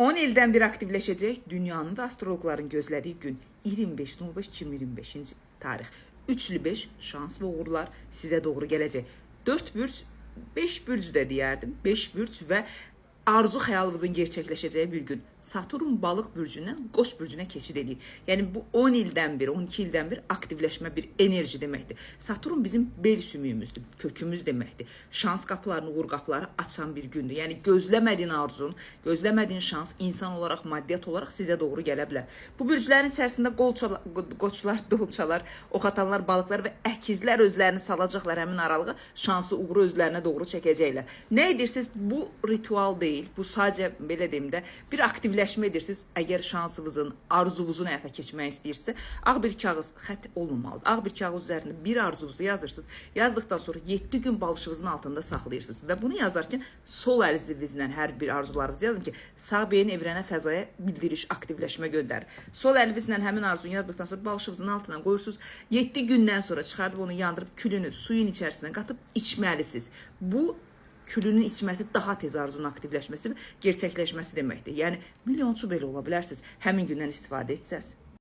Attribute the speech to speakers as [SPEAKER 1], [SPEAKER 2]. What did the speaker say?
[SPEAKER 1] 10 ildən bir aktivləşəcək dünyanın və astroloqların gözlədiyi gün 25.05.2025-ci tarix. Üçlü 5 şans və uğurlar sizə doğru gələcək. 4 bürc, 5 bürc də deyərdim. 5 bürc və arzu xəyalınızın gerçəkləşəcəyi bir gün. Saturn balıq bürcündən Qoç bürcünə keçid eləyir. Yəni bu 10 ildən bir, 12 ildən bir aktivləşmə bir enerji deməkdir. Saturn bizim bel sümüyümüzdür, kökümüz deməkdir. Şans qapılarını, uğur qapıları açan bir gündür. Yəni gözləmədiyin arzun, gözləmədiyin şans insan olaraq, maddiyyat olaraq sizə doğru gələ bilər. Bu bürclərin içərisində qolçalar, qoçlar, dolçalar, oxatanlar, balıqlar və əkizlər özlərini salacaqlar həmin aralığa, şansı, uğuru özlərinə doğru çəkəcəklər. Nə edirsiniz? Bu ritual deyil. Bu sadəcə belə deyim də bir aktivləşmə edirsiniz. Əgər şansınızın, arzunuzun həyata keçmək istəyirsə, ağ bir kağız xətt olmamalıdır. Ağ bir kağız üzərində bir arzunuzu yazırsınız. Yazdıqdan sonra 7 gün balışığınızın altında saxlayırsınız və bunu yazarkən sol əlinizlə hər bir arzularınızı yazın ki, sağ beyin evrənə, fəzaya bildiriş, aktivləşmə göndərir. Sol əlinizlə həmin arzunu yazdıqdan sonra balışığınızın altına qoyursunuz. 7 gündən sonra çıxardıb onu yandırıb külünü suyun içərisinə qatıb içməlisiniz. Bu külünün içməsi daha tez arzunun aktivləşməsi və gerçəkləşməsi deməkdir. Yəni milyonçu belə ola bilərsiniz. Həmin gündən istifadə etsəz.